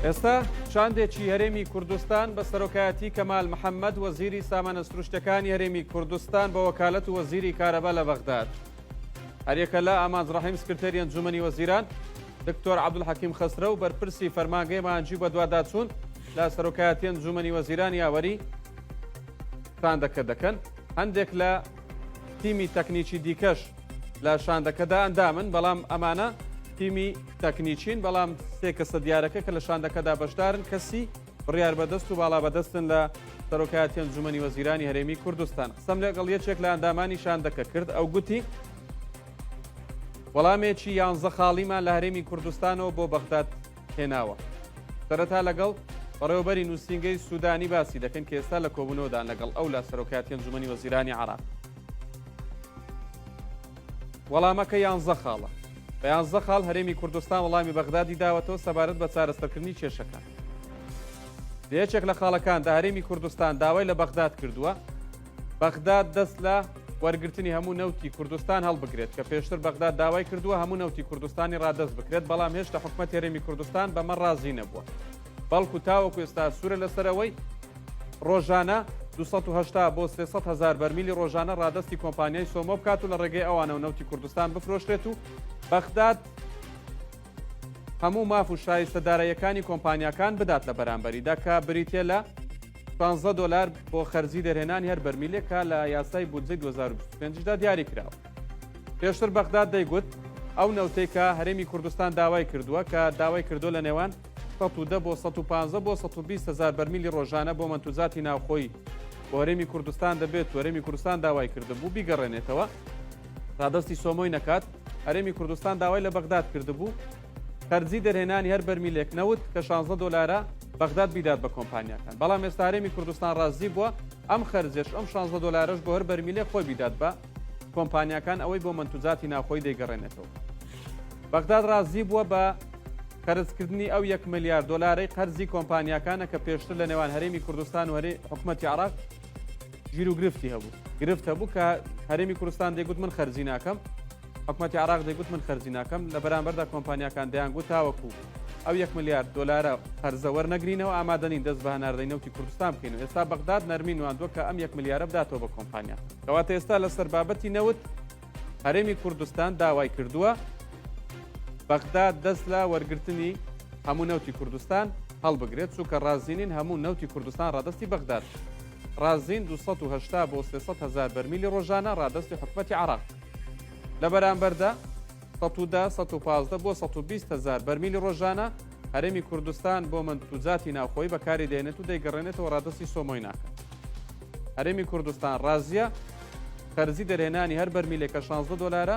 ئێستا شاندێکی هەرێمی کوردستان بە سەرۆکایەتی کەمال محەممەد وەزیری سامانە سروشتەکانی هەرێمی کوردستان بە وەکالەت و وەزیری کارەبا لە بەغداد. هەریەکە لە ئامانج ڕەحیم سکرتێری ئەنجومەنی وەزیران، دکتۆر عەبدولحەکیم خەسرەو بەرپرسی فەرمانگەی مانجی و بەدواداچوون لە سەرۆکایەتی ئەنجومەنی وەزیران یاوەری شاندەکە دەکەن. هەندێک لە تیمی تەکنیکی دیکەش لە شاندەکەدا ئەندامن، بەڵام ئەمانە تیمی تەکنیکین، بەڵام سێ کەسە دیارەکە کە لە شاندەکەدا بەشدارن کەسی بڕیار بەدەست و باڵا بەدەستن لە سەرۆکایەتی ئەنجومەنی وەزیرانی هەرێمی کوردستان. قسەم لەگەڵ یەکێک لە ئەندامانی شاندەکە کرد، ئەو گوتی، وەڵامێکی یانزە خاڵیمان لە هەرێمی کوردستانەوە بۆ بەغداد هێناوە. سەرەتا لەگەڵ بەڕێوەبەری نووسینگەی سوودانی باسی دەکەین کە ئێستا لە کۆبوونەوەدان لەگەڵ ئەو لە سەرۆکایەتی ئەنجومەنی وەزیرانی عێراق. وەڵامەکە یانزە خاڵە. بە یانزە خاڵ هەرێمی کوردستان وەڵامی بەغدادی داوەتەوە سەبارەت بە چارەسەرکردنی کێشەکان. لە یەکێک لە خاڵەکاندا هەرێمی کوردستان داوای لە بەغداد کردووە بەغداد دەست لە وەرگرتنی هەموو نەوتی کوردستان هەڵبگرێت کە پێشتر بەغداد داوای کردووە هەموو نەوتی کوردستانی ڕادەست بکرێت بەڵام هێشتا حکومەت هەرێمی کوردستان بەمە ڕازی نەبووە بەڵکو تاوەکو ئێستا سوورە لەسەر ئەوەی ڕۆژانە 280 بۆ 300 هەزار بەرمیلی ڕۆژانە ڕادەستی کۆمپانیای سۆمۆ بکات و لە ڕێگەی ئەوانەوە نەوتی کوردستان بفرۆشرێت و بەغداد هەموو ماف و شایستە داراییەکانی کۆمپانیاکان بدات لە بەرامبەریدا کە بریتیە لە 16 دۆلار بۆ خەرجی دەرهێنانی هەر بەرمیلێک کە لە یاسای بودجەی 2025 دا دیاری کراوە. پێشتر بەغداد دەیگوت ئەو نەوتەی کە هەرێمی کوردستان داوای کردووە کە داوای کردووە لە نێوان 110 بۆ 115 بۆ 120 هزار بەرمیلی ڕۆژانە بۆ مەنتوجاتی ناوخۆی بۆ هەرێمی کوردستان دەبێت و هەرێمی کوردستان داوای کردبوو بیگەڕێنێتەوە ڕادەستی سۆمۆی نەکات هەرێمی کوردستان داوای لە بەغداد کردبوو خەرجی دەرهێنانی هەر بەرمیلێک نەوت کە 16 دۆلارە بەغداد بیدات بە کۆمپانیاکان بەڵام ئێستا هەرێمی کوردستان ڕازی بووە ئەم خەرجێش ئەم 16 دۆلارەش بۆ هەر بەرمیلێک خۆی بیدات بە کۆمپانیاکان ئەوەی بۆ مەنتوجاتی ناوخۆی دەیگەڕێنێتەوە. بەغداد ڕازی بووە بە قەرزکردنی ئەو یەک ملیار دۆلارەی قەرزی کۆمپانیاکانە کە پێشتر لە نێوان هەرێمی کوردستان و حکومەتی عراق گیر و گرفتی هەبوو گرفت هەبوو کە هەرێمی کوردستان دەیگوت من خەرجی ناکەم حکومەتی عراق دەیگوت من خەرجی ناکەم لە بەرامبەردا کۆمپانیاکان دەیانگوت تاوەکو ئەو یەک ملیار دۆلارە قەرزە وەرنەگرینەوە ئامادەنین دەست بە هەناردەی نەوتی کوردستان بکەین و ئێستا بەغداد نەرمی نواندووە کە ئەم یەک ملیارە بداتەوە بە کۆمپانیا کەواتە ئێستا لەسەر بابەتی نەوت هەرێمی کوردستان داوای کردووە بەغداد دەست لە وەرگرتنی هەموو نەوتی کوردستان هەڵبگرێت چونکە ڕازینین هەموو نەوتی کوردستان ڕادستی بەغداد ڕازین 280 بۆ 300 هزار بەرمیلی ڕۆژانە ڕادستی حکومەتی عراق لە بەرامبەردا 110 115 بۆ 120 هزار بەرمیلی ڕۆژانە هەرێمی کوردستان بۆ مەنتوجاتی ناوخۆی بەکاری دێنێت و دەیگەڕێنێتەوە ڕادستی سۆمۆی ناکات هەرێمی کوردستان ڕازیە قەرزی دەرهێنانی هەر بەرمیلێک کە 16 دۆلارە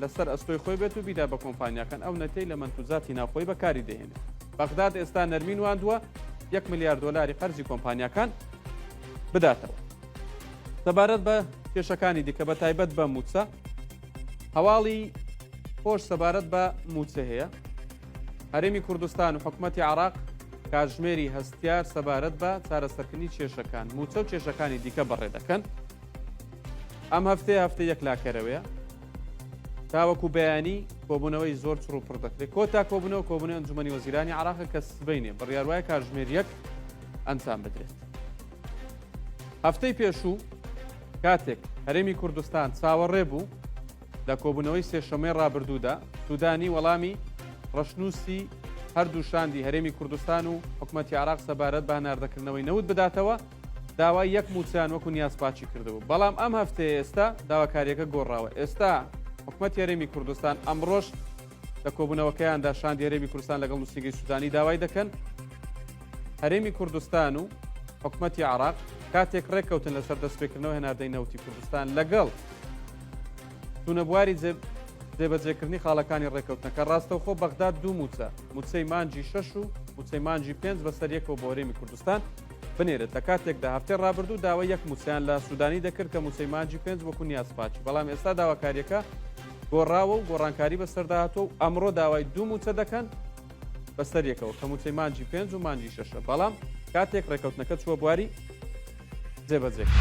لەسەر ئەستۆی خۆی بێت و بیدا بە کۆمپانیاکان ئەو نەتەی لە مەنتوجاتی ناوخۆی بەکاری دەهێنێت. بەغداد ئێستا نەرمی نواندووە یەک ملیار دۆلاری قەرزی کۆمپانیاکان بداتەوە. سەبارەت بە کێشەکانی دیکە بە تایبەت بە موچە هەواڵی خۆش سەبارەت بە موچە هەیە. هەرێمی کوردستان و حکومەتی عراق کاتژمێری هەستیار سەبارەت بە چارەسەرکردنی کێشەکان موچە و کێشەکانی دیکە بەڕێ دەکەن. ئەم هەفتەیە هەفتەی یەکلاکەرەوەیە تاوەکو بەیانی کۆبوونەوەی زۆر چڕ و پڕ دەکرێت کۆتا کۆبوونەوە کۆبوونەوەی ئەنجومەنی وەزیرانی عراقە کە سبەینێ بڕیار وایە کاتژمێر یەک ئەنجام بدرێت. هەفتەی پێشوو کاتێک هەرێمی کوردستان چاوەڕێ بوو لە کۆبوونەوەی سێشەممەی ڕابردوودا سوودانی وەڵامی ڕەشنووسی هەردوو شاندی هەرێمی کوردستان و حکومەتی عراق سەبارەت بە هەناردەکردنەوەی نەوت بداتەوە، داوای یەک مووچەیان وەکو نیازپاکی کردبوو، بەڵام ئەم هەفتەیە ئێستا داواکارییەکە گۆڕاوە، ئێستا حکومەتی هەرێمی کوردستان ئەمڕۆش لە کۆبوونەوەکەیاندا شاندی هەرێمی کوردستان لەگەڵ نووسینگەی سوودانی داوای دەکەن هەرێمی کوردستان و حکومەتی عراق کاتێک ڕێککەوتن لەسەر دەستپێکردنەوە هەناردەی نەوتی کوردستان لەگەڵ چوونە بواری جێبەجێکردنی خاڵەکانی ڕێککەوتنەکە ڕاستەوخۆ بەغداد دوو مووچە، مووچەی مانگی شەش و مووچەی مانگی پێنج بەسەر یەکەوە بۆ هەرێمی کوردستان بنێرێت، لە کاتێکدا هەفتەی ڕابردوو داوای یەک مووچەیان لە سوودانی دەکرد کە مووچەی مانگی پێنج وەکو نیازپاکی، بەڵام ئێستا داواکارییەکە گۆڕاوە و گۆڕانکاری بەسەردا هاتووە و ئەمڕۆ داوای دوو مووچە دەکەن بەسەر یەکەوە کە مووچەی مانگی پێنج و مانگی شەشە، بەڵام کاتێک ڕێککەوتنەکە چووە بواری جێبەجێکردن.